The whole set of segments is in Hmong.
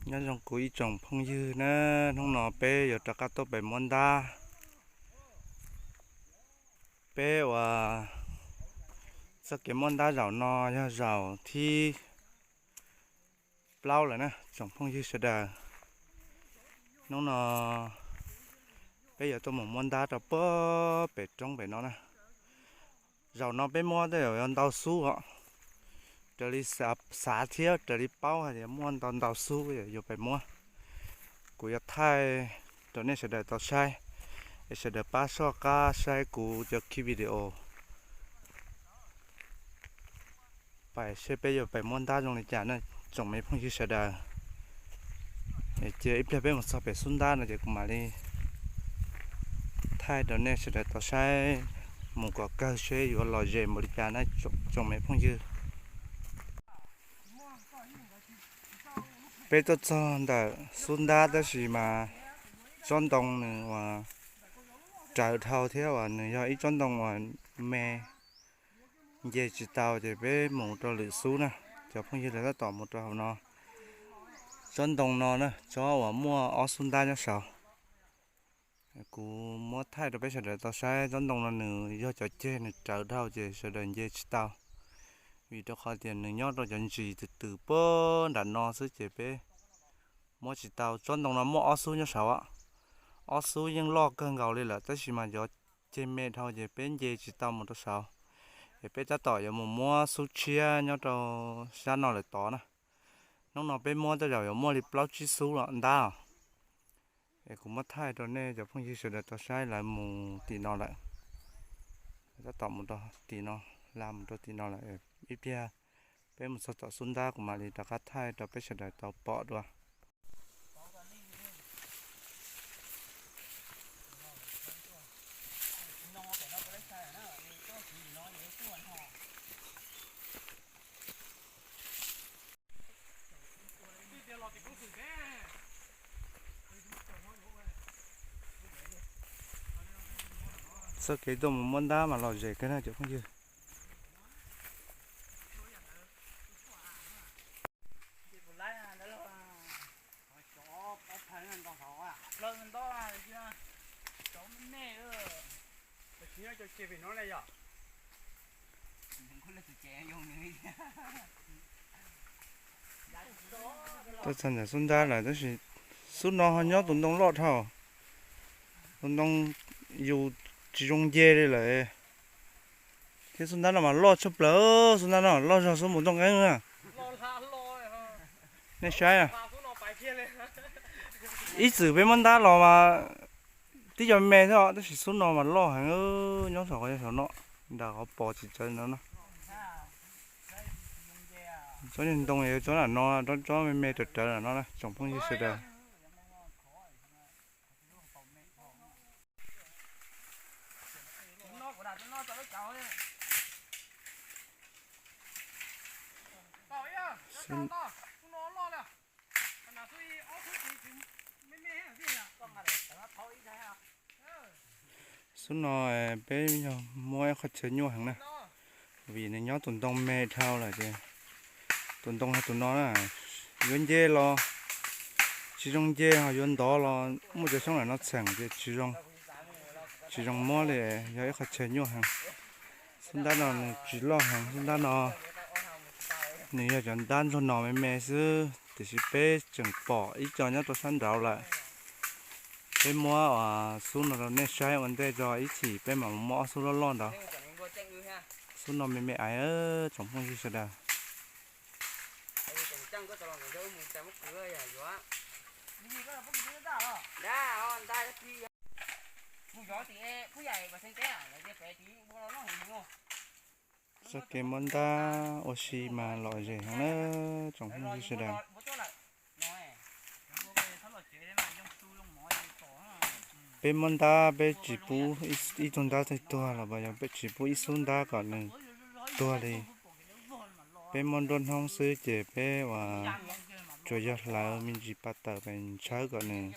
Nyob zoo kuv ib tsoom phooj ywg na, hnub no peb yuav rov qab tuaj pem muab ntab. Peb uas txoj kev muab ntab zaum no yog zaum thib plaub lawm na tsoom phooj ywg sawv daws. Hnub no peb yuav tuaj mus muab ntab rau puag pem roob pem no na. Zaum no peb muab tej zaum yuav ntau xub os. Raws li xav thiab raws li paub hais tias muaj ntau ntau xub yuav pem muab. Kuv yuav thaij rau nej sawv daws tau saib, es sawv daws pab soj qab saib kuv cov clip video pais seb peb yuav pem muab ntab zoo li cas na tsoom me phooj ywg sawv daws. Cia ib pliag peb mus txog pem xub ntab no ces kuv mam li thaij rau nej sawv daws tau saib mus kom kawg seb yuav lom zem npaum li cas na tsoom me phooj ywg. Peb tuaj txog ntawm xub ntab tab sis mas tsob ntoo nws uas rawv dhau thiab uas nws yog ib tsob ntoo uas me, nce tsis tau ces peb mus rau lwm xub na. Cov phooj ywg lawv tab tom mus rau hauv no. Tsob ntoo no na tsob uas muaj ob xub ntab nyob saud. Kuv muab thaij rau peb sawv daws tau saib, tsob ntoo no nws yog cov ceg nws rawv dhau ces sawv daws nce tsis tau, vim rau qhov tias nws nyob rau cov ntsis twm twm puag nram no xwb ces peb muab tsis tau. Tsob ntoo no muaj ob xub nyob saud, ob xub yeej loj kawg nkaus li lawm tab sis mas cov ceg me dhau ces peb nce tsis tau mus rau saud, es peb tab tom yuav mus muab xub tshiab nyob rau sab no lawm tod na. Hnub no peb muab tej zaum yuav muaj li plaub tsib xub los ntab os. Es kuv muab thaij rau nej cov phooj ywg sawv daws tau saib lawv mus tim no lawm. Tab tom mus rau tim no, la mus rau tim no lawm. Ib pliag peb mus txog tom xub ntab kuv mam li rov qab thaij rau peb sawv daws tau pom dua. Txoj kev tuaj mus muab ntab mas lom zem kawg na cov phooj ywg. Tuaj txog ntawm xub ntab lawm tab sis xub no ho nyob tus ntoo loj dhau, tus ntoo yus tsis zoo nce li lawm. Thiab xub ntab no mas loj tshaj plaws, xub ntab no loj zog xub mus Tooj Nqeeb na. Nej saib, ib txwm peb muab ntab los mas tib co me thiab tab sis xub no mas loj heev, nyob saum qhov saum no, nram qhov pos tsis tsawv no na. Tsob niag ntoo yog tsob nram no, tsob me me rawv rawv nram no na tsoom phooj ywg sawv daws. Xub no peb yog muab ib qho chaw nyuaj heev na, vim nws nyob tus ntoo me dhau lawm ces tus ntoo yog tus no na, yuav nce los tsis zoo nce, ho yuav ntov los muaj cov xyoob lam no txheem ces tsis zoo, tsis zoo muab li, yog ib qho chaw nyuaj heev. Xub ntab no nws tsis loj heev, xub ntab no nws yog cov ntab ntsuag no me me xwb, tiam sis peb tseem pom ib co nyob rau sab nraud lawm. Peb muab xub no rau nej saib ua ntej tso, ib chim peb mam muab ob xub loj loj ntawd. Xub no me me aiv, tsoom phooj ywg sawv daws. Txoj kev muab ntab ua si mas lom zem heev na tsoom phooj ywg sawv daws. Peb muab ntab peb tsis pub ib tug ntab twg tuag los yog peb tsis pub ib xub ntab kom nws tuag li. Peb muab nruab hnub xwb ces peb uas tsuas yog hlawv me ntsis pa tawm pes ntshawb kom nws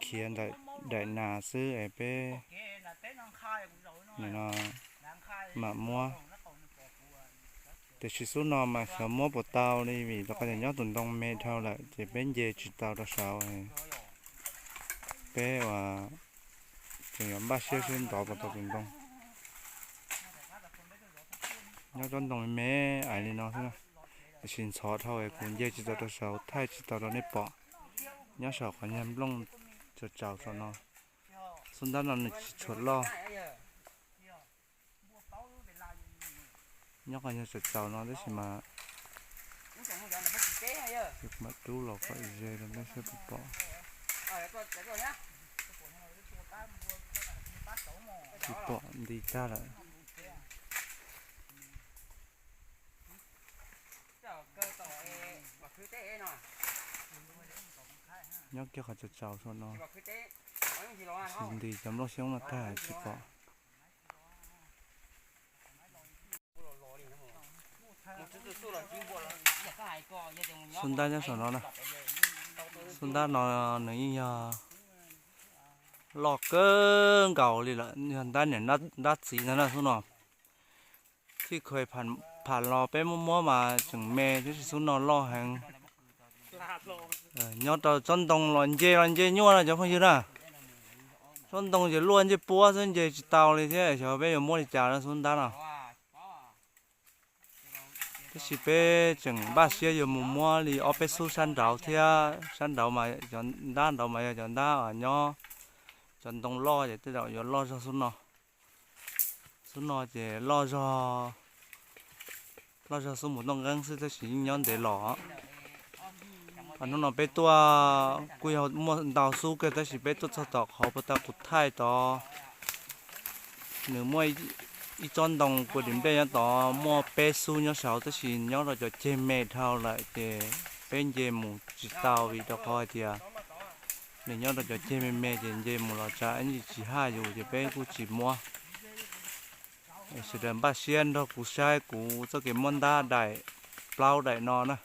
khiav ntawm daim nas xwb es peb nim no mam muab. Tiam sis xub no mas xyov muab puas tau li vim rau qhov tias nyob tus ntoo me dhau lawm ces peb nce tsis tau rau saud. Peb ua tseem yuav npaj siab seb ntov puas tau tus ntoo. Nyob tsob ntoo me me ais li no xwb, tiam sis ntxhov dhau kuv nce tsis tau rau saud thaij tsis tau rau nej pom. Nyob saum qhov nyuag nplooj tsaus tsaus saum no. Xub ntab no nws tsis tshua loj. Nyob qhov nyuag tsaus tsaus no tab sis mas mam rub los kom ze rau nej seb puas pom. Tsis pom nti tag lawm. Nyob kiag qhov tsaus tsaus saum no. Nti cov nplooj xyoob no tag tsis pom. Xub ntab nyob saum no na. Xub ntab no nws yeej yog loj kawg nkaus li lawm, yog ntab niam ntab txiv ntag na xub no. Txij kha pham los peb muab muab mas tseem me thiab, xub no loj heev. Nyob rau tsob ntoo los nce los nce nyuaj na cov phooj ywg na. Tsob ntoo ces luaj ncej puab xwb nce tsis tau li thiab, xyov peb yuav muab li cas no xub ntab no. Tab sis peb tseem npaj siab yuav mus muab li ob peb xub sab nraud thiab, sab nraud mas cov ntab nraud mas yog cov ntab nyob, cov ntoo loj ces tej zaum yuav loj zog xub no. Xub no ces loj zog, loj zog xub mus tooj nqeeb xwb tab sis yeej nyob ntev los. Hnub no peb tuaj kuj yog muaj ntau xub kawg tab sis peb tuaj txog tom qhov puag ta kuv thaij tod, nws muaj ib tsob ntoo kua dim nplej nyob tod muaj peb xub nyob saud tab sis nyob rau cov ceg me dhau lawm ces peb nce mus tsis tau vim rau qhov hais tias nws nyob rau cov ceg me me ces nce mus los tsam ib ntsis tsis haj yus ces peb kuj tsis muab. Sawv daws npaj siab nrog kuv saib kuv txoj kev muab ntab daim plaub daim no na,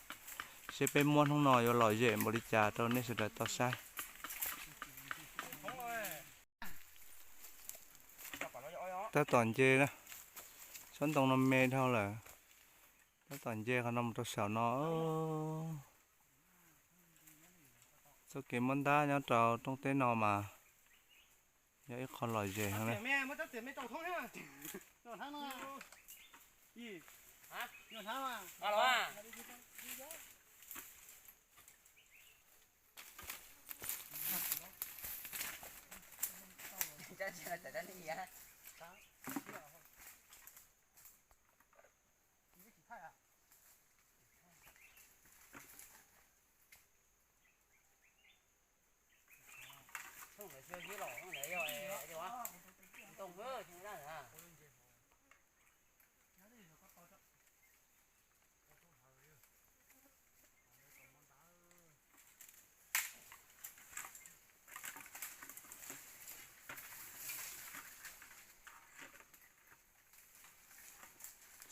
seb peb muab hnub no yuav lom zem npaum li cas rau nej sawv daws tau saib. Tab tom nce na, tsob ntoo no me dhau lawm, tab tom nce qhov no mus rau saum no. Txoj kev muab ntab nyob rau rooj teb no mas yog ib qho lom zem heev na.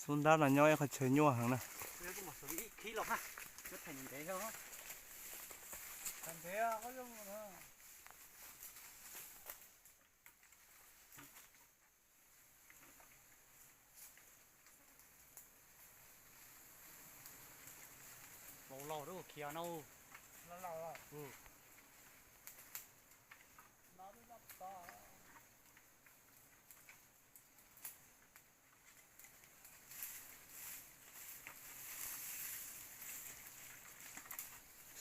Xub ntab no nyob ib qhov chaw nyuaj heev na.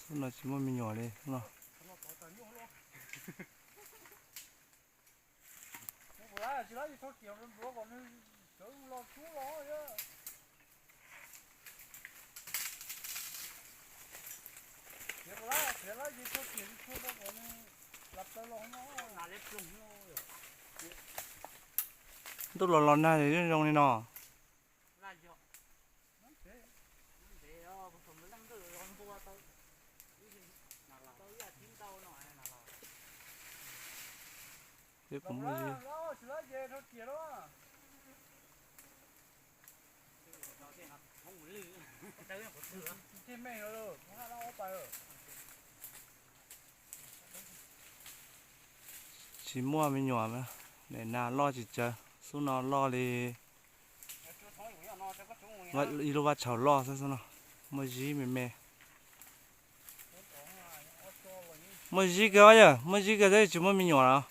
Xub no tsis muaj me nyuam li no. Ntuj los los nag zoo li no. Peb puas muaj, tsis muaj me nyuam, daim nas loj tsis tsawg, xub no loj li. Ib lub vaj tshaus loj xwb xwb no, muaj zib me me. Muaj zib kawg yog, muaj zib kawg tab sis tsis muaj me nyuam los.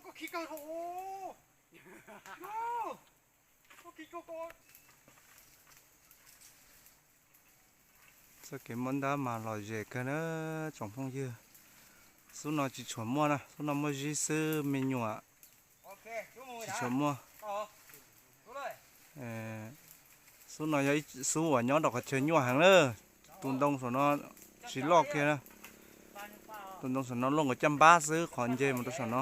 Koj khi kawg thaum, koj khi kawg ko. Txoj kev muab ntab mas lom zem kawg na tsoom phooj ywg. Xub no tsis tshua muaj na, xub no muaj zib xwb me nyuam. Tsis tshua muaj. Xub no yog ib xub uas nyob rau qhov chaw nyuaj heev na. Tus ntoo saum no tsis loj kiag na. Tus ntoo saum no luaj nkaus caj npab xwb qhov nce mus rau saum no.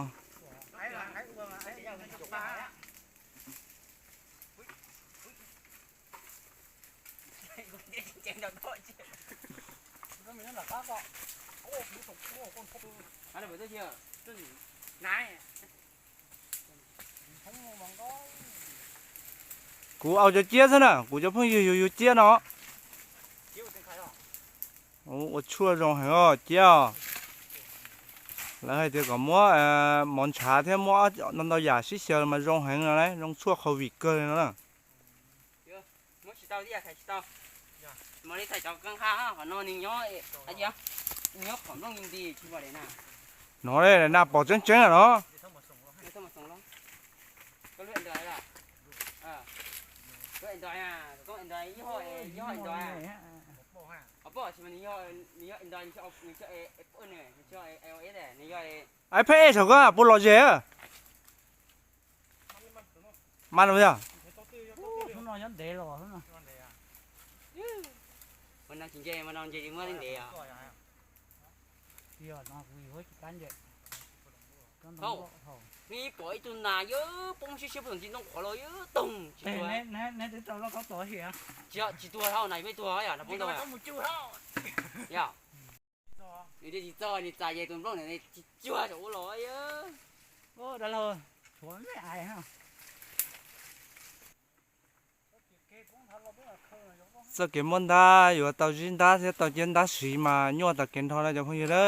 Kuv au cov ciab xwb na, kuv cov phooj ywg yug yug ciab no. Ua tshuaj zoo heev os ciab os. Lawv hais tias kom muab mov ntshav thiab muab ntau ntau yam sib xyaw mas zoo heev no, zoo tshuaj covid kawg li no na. No na pom tseeb tseeb no. Ai pheej es saum koj puas lom zem? Mas yog pom ib tug nas yog poob siab siab puag tom ntsis ntoo qhuav los yog toog. Tsis tuag hauj nas peb tuag yog poob ntoo. Yog nws tsis txog nws txais ces tus nplooj ntawd tsis cuag saum ub los. Dab laug, tshuav me ais. Txoj kev muab ntab yuav tau zib ntab thiab tau ciab ntab siv mas nyuaj tag kev nrho na cov phooj ywg na.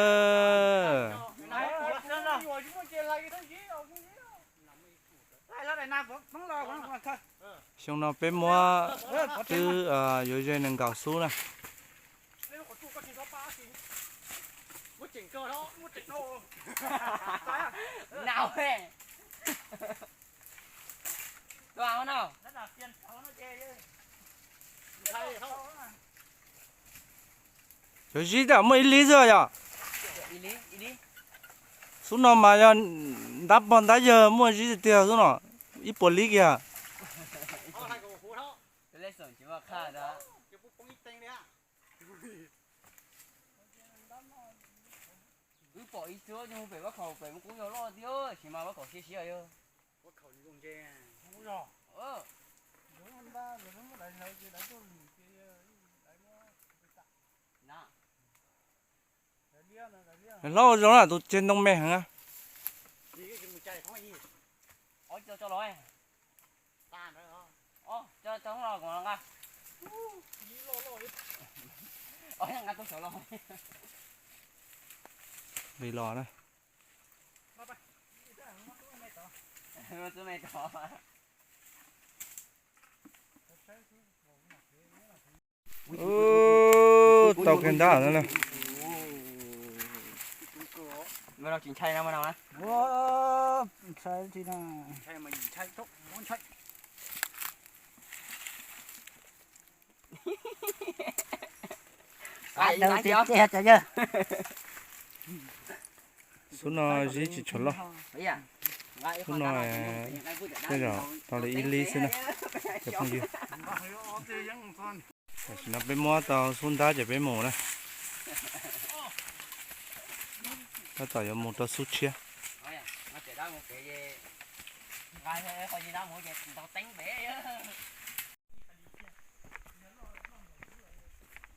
Xyoo no peb muab twb yuav ze nees nkaum xub na. Cov zib tam muaj ib lib xwb yom. Xub no mas yog ntab pog ntab yawg muaj zib tiag tiag xwb no, ib puas lib kiag. Wb pom ib tug pem vaj khaum pem muaj kub yog loj tiag, tab sis mas vaj khaum siab siab yog. Hlob ua zoo na, tus tseg ntoo me heev na. Li los na. Ub, tau kiag ntab no na. Xub no zib tsis tshua loj. Xub no tej zaum tau li ib lib xwb na cov phooj ywg. Tam sim no peb muab tau xub ntab ces peb mus na. Tab tom yuav mus rau xub tshiab.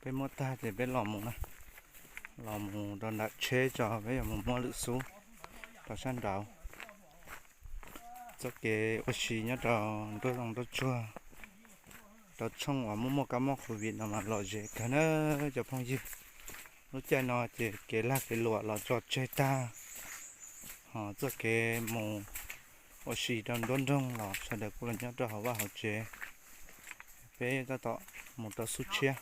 Peb muab tag ces peb los mus na, los mus rau nram tsheb tso peb yuav mus muab lwm xub rau sab nraud. Txoj kev ua si nyob rau nruab zoov nruab tsuag rau tshooj uas muaj muaj kab mob covid no mas lom zem kawg na cov phooj ywg. Lub caij no ces kev lag kev luam los tso tseg tag, ho txoj kev mus ua si rau nruab nroog los sawv daws kuj los nyob rau hauv vaj hauv tsev. Peb tab tom mus rau xub tshiab.